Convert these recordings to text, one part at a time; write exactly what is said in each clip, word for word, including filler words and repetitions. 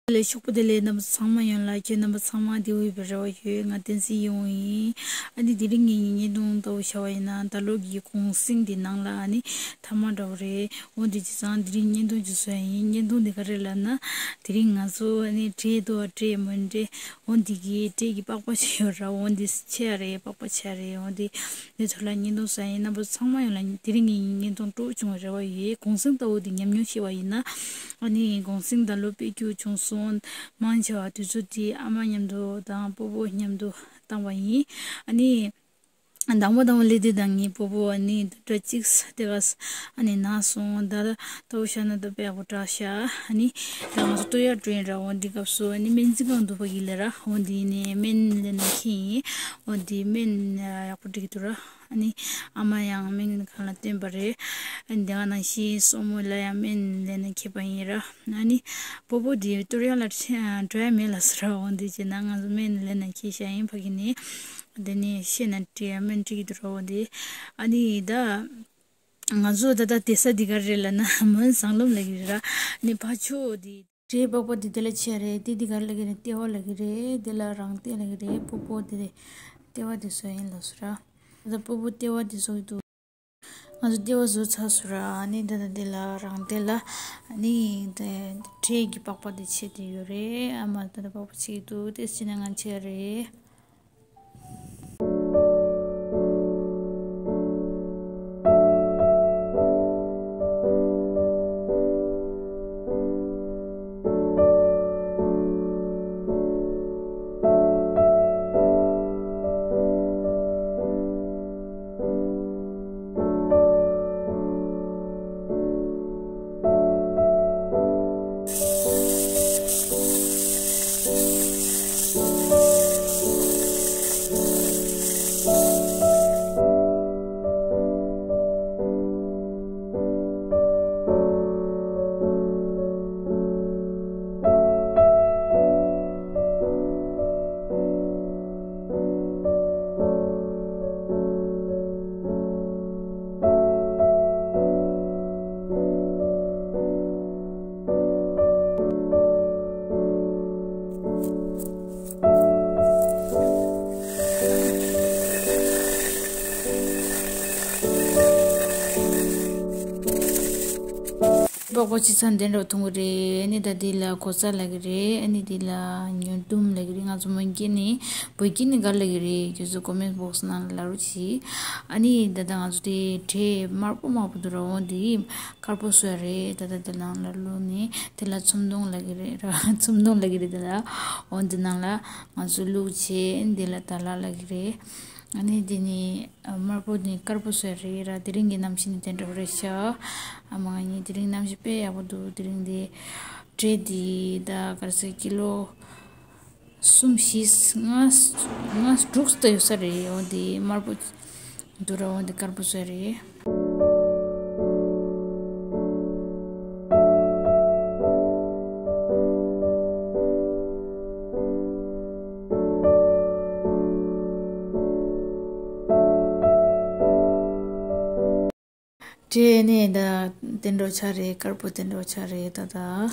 ལས་ཤོག་པོ་དེ་ལས་རྣམ་པ་ཚང་མ་ཡོང་ལ་ཁྱེད་རྣམ་པ་ཚང་མ་བདེ་བོ་ཡོད་པའི་རེ་བ་ཡོད། ང་བསྟན་འཛིན་ཡིད་འོང་ཡིན། ཨ་ནི་དེ་རིང་ངའི་བརྙན་ཐུང་ལྟ་བུ་བྱ་བ་ཡིན་ན་ད་ལོ་གི་གུང་གསེང་དེ་ནང་ལ་ཨ་ནི་ཐ་མ་འདྲ་བོ་རེད། འོ་འདི་བྱས་ཙང་དེ་རིང་བརྙན་ཐུང་ཅིག་བཟོ་ཡ་ཡིན། བརྙན་ཐུང་འདི་ག་རེ་ལབ་ན་དེ་རིང་ང་ཚོ་ཨ་ནི་འབྲས་འདུག་བ། འབྲས་མོན་འབྲས། འོ་འདི་གི་འབྲས་ཀྱི་པགས་པ་ཅིག་ཡོད་ར། འོ་འདི་ཆེ་ཡ་རེད། པགས་པ་ཆེ་ཡ་རེད། འོ་འདི་འདི་ཚོ་ལ་བརྙན་ཐུང་བཟོ་ཡ་ཡིན། རྣམ་པ་ཚང་མ་ཡོང་ལ་དེ་རིང་ངའི་བརྙན་ཐུང་སྤྲོ་བྱུང་བའི་རེ་བ་ཡོད། གུང་གསེང་ལྟ་བུ་འདི་ཉམས་མྱོང་བཤད་པ་ཡིན་ན། ཨ་ནི་གུང་གསེང་ད་ལོ་དཔེ་སྐྱིད་བྱུང་སོང་། མང་ཆེ་བ་དུས་ཚོད་དེ་ཨ་མ་མཉམ་དུ་དང་སྤོ་བོ་མཉམ་དུ་བཏང་བ་ཡིན། ཨ་ནི་དང་པོ་དང་པོ་སླེབས་དུས་དང་ངའི་སྤོ་བོ་ཨ་ནི་དུ་གྲ་གཅིག་དེ་ག་ཨ་ནི་ན་སོང་། ད་ལྟ་བུ་ཤ་ན་ད་དཔེ་ཡག་པོ་དྲག་ཤག་ཨ་ནི་ད་ང་ཚོ་ལྟོ་ཡག་སྤྲོད་ཡིན་ར། འོ་འདི་སྐབས་སུ་ཨ་ནི་སྨན་རྩིས་ཁང་དུ་ཕ་གི་ལས་ར། འོ་འདི་ནས་སྨན་ལེན་ན་ཁྱེད་ཡིན། འོ་འདི་སྨན་ཡག་པོ་སྤྲད་ཀྱི་འདུག་ར། ཨ་ནི་ཨ་མ་ཡང་སྨན་ཁང་ལ་བསྟན་པ་རེད། ཨ་ནི་དེ་ག་ནང་བཞིན་སྲུ་མོ་ལ་ཡང་སྨན་ལེན་ན་ཁྱེད་པ་ཡིན་ར། ཨ་ནི་སྤོ་བོ་དེ་ལྟོ་ཡག་ལ་འགྲོ་ཡ་མེད་ལ་ཟེར་ར། འོ་འདི་བྱས་ན་ང་ཚོ་སྨན་ལེན་ན་ཁྱེད་ཤ་ཡིན་ཕ་གི་ནི། དེ་ནི་ཤེས་ན་སྤྲད་ཡ་སྨན་སྤྲད་ཀྱི་འདུག་ར། འོ་འདི་ཨ་ནི་ད་ང་ཚོ་ད་ལྟ་བསྡད་ས་འདི་ག་རེད་ལབ་ན་མོན་བཟང་ལམ་ལབ་ཀྱི་རེད་ར། ཨ་ནི་ཕ་ཆོས་འདི། འབྲས་པགས་པ་འདི་དེ་ལ་ཆེ་རེད། དེ་འདི་ག་ལ་གི་རེད། ལྟེ་བ་ལ་གི་རེད། དེ་ལ་རང་སྟེང་ལ་གི་རེད། སྤོ་བོ་དེ་རེད། ལྟེ་བ་དེ་བཟོ་ཡིན་ལབ་སོང་ར། ད་སྤོ་བོ་ལྟེ་བ་དེ་བཟོ་གི་འདུག་ང་ཚོ་ལྟེ་བ་བཟོ་ཚར་སོང་ར། ཨ་ནི་ད་ད་དེ་ལ་རང་སྟེང་ལ་ཨ་ནི་དེ་འབྲས་ཀྱི་པགས་པ་དེ་ཆེ་དེ་ཡོད་རེད། ཨ་མ་ད་ད་པགས་པ་ཆེ་གི་འདུག་དེ་ཕྱིན་ན་ང་ཆེ་རེད། པགས་པ་ཅི་ཚང་དེ་འདྲ་འཐུང་གི་རེད། ཨ་ནི་ད་འདི་ལ་གོ་ཚ་ལབ་ཀྱི་རེད། ཨ་ནི་འདི་ལ་ཉོ་ལྡུམ་ལབ་ཀྱི་རེད། ང་ཚོ་མོན་སྐད་ནས་བོད་སྐད་ནས་ག་ལབ་ཀྱི་རེད། ཁྱོད་ཚོ་ཀོ་མེན་སི་བོག་སི་ནང་ལ་ལབ་རོགས་གྱིས། ཨ་ནི་ད་ལྟ་ང་ཚོ་དེ་འབྲས་དམར་པོ་དམར་པོ་འདུག་ར། འོ་འདི་དཀར་པོ་བཟོས་རེད། ད་ལྟ་དེ་ནང་ལ་བླུགས་ནས་དེ་ལ་ཚོམ་བརྡུང་ལབ་ཀྱི་རེད་ར། ཚོམ་བརྡུང་ལབ་ཀྱི་རེད། དེ་ལ་འོ་འདི་ནང་ལ་ང་ཚོ་བླུགས་བྱས་འདི་ལ་ད་ལ་ལབ་ཀྱི་རེད། ཨ་ནི་དེ་ནི་དམར་པོ་ནི་དཀར་པོ་བཟོས་རེད་ར། དེ་རིང་གི་གནམ་གཤིས་ནི་དེ་འདྲ་རེད་ཤག་ཨ་མ་ང་གཉིས་དེ་རིང་གནམ་གཤིས་དཔེ་ཡག་པོ་འདུག་དེ་རིང་དེ་འབྲས་འདི་ད་ག་རེ་ཟེར་ཀི་ལོ་གསུམ་བཞི་ལྔ་ལྔ་དྲུག་ཙམ་ཡོད་ས་རེད། འོ་དེ་དམར་པོ་འདུག་ར། འོ་དེ་དཀར་པོ་བཟོས་རེད། འབྲས་ནི་ད་དེ་འདྲ་ཆགས་རེད། དཀར་པོ་དེ་འདྲ་ཆགས་རེད་ད་ད།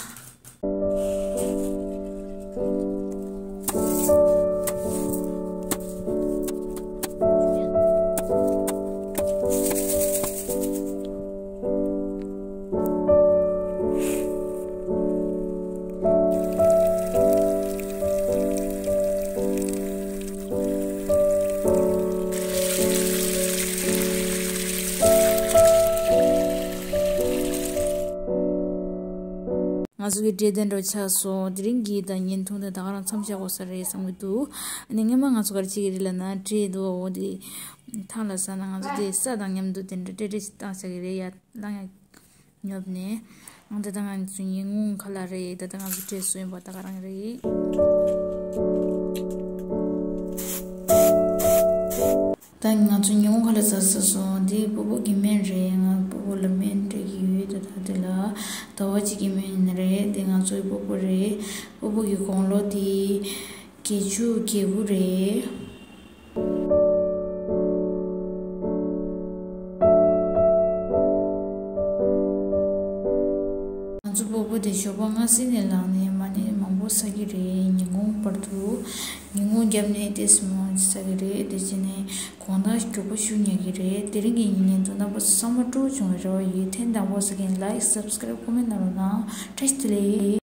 ང་ཚོ་གི་འབྲས་དེ་འདྲ་ཆགས་སོང་། དེ་རིང་གི་ད་བརྙན་ཐུང་དེ་ད་ག་རང་མཚམས་བཞག་དགོས་ས་རེད་བསམ་གྱི་འདུག་ཨ་ནི་སྔོན་མ་ང་ཚོ་ག་རེ་བྱེད་ཀྱི་རེད་ལབ་ན། འབྲས་དོ་འོ་དེ་ཐང་ལ་ཟ་ན་ང་ཚོ་དེ་ས་དང་མཉམ་དུ་དེ་འདྲ་སྤྲེལ་སྤྲེལ་ཞིག་བཏང་བྱ་གི་རེད། ཡ་ལང་ཡ་ཉོབ་ནས། ཨང་ད་ལྟ་ང་ཚོ་ཉིན་གུང་ཁ་ལག་རེད། ད་ལྟ་ང་ཚོ་འབྲས་བཟོས་ཡིན་པ་ད་ག་རང་རེད། ད་ང་ཚོ་ཉིན་གུང་ཁ་ལག་ཟ་ཟ་སོང་། འདི་སྤོ་བོ་གི་སྨན་རེད། ང་སྤོ་བོ་ལ་སྨན་སྤྲད་ཀྱི་ཡོད། ད་ད་དེ་ལ་ཟླ་བ་གཅིག་གི་སྨན་ཡིན་ནི་རེད། དེ་ང་ཚོའི་སྤོ་བོ་རེད། སྤོ་བོ་གི་དགུང་ལོ་དེ་བརྒྱད་ཅུ་གྱ་དགུ་རེད། ང་ཚོ་སྤོ་བོ་དེ་ཞོགས་པ་སྔ་སེ་ནས་ལངས་ནས་མ་ཎི་མང་པོ། པོ་ཟ་གི་རེད། ཉིན་གུང་བར་དུ་ཉིན་གུང་བརྒྱབ་ནས་ཏོག་ཙམ་མང་པོ་ཟ་གི་རེད། དེ་བྱས་ནས་གོང་ན་མགྱོགས་པོ་ཤུགས་རྒྱག་གི་རེད། དེ་རིང་གི་ཉིན་ནས་འདུག་ན་པོ་གསར་མ་སྤྲོ་བྱུང་བའི་རེ་བ་ཡོད། ཐེངས་དང་པོ་ཟ་གིན་like subscribe comment གནང་རོགས་གནང་། བཀྲ་ཤིས་བདེ་ལེགས།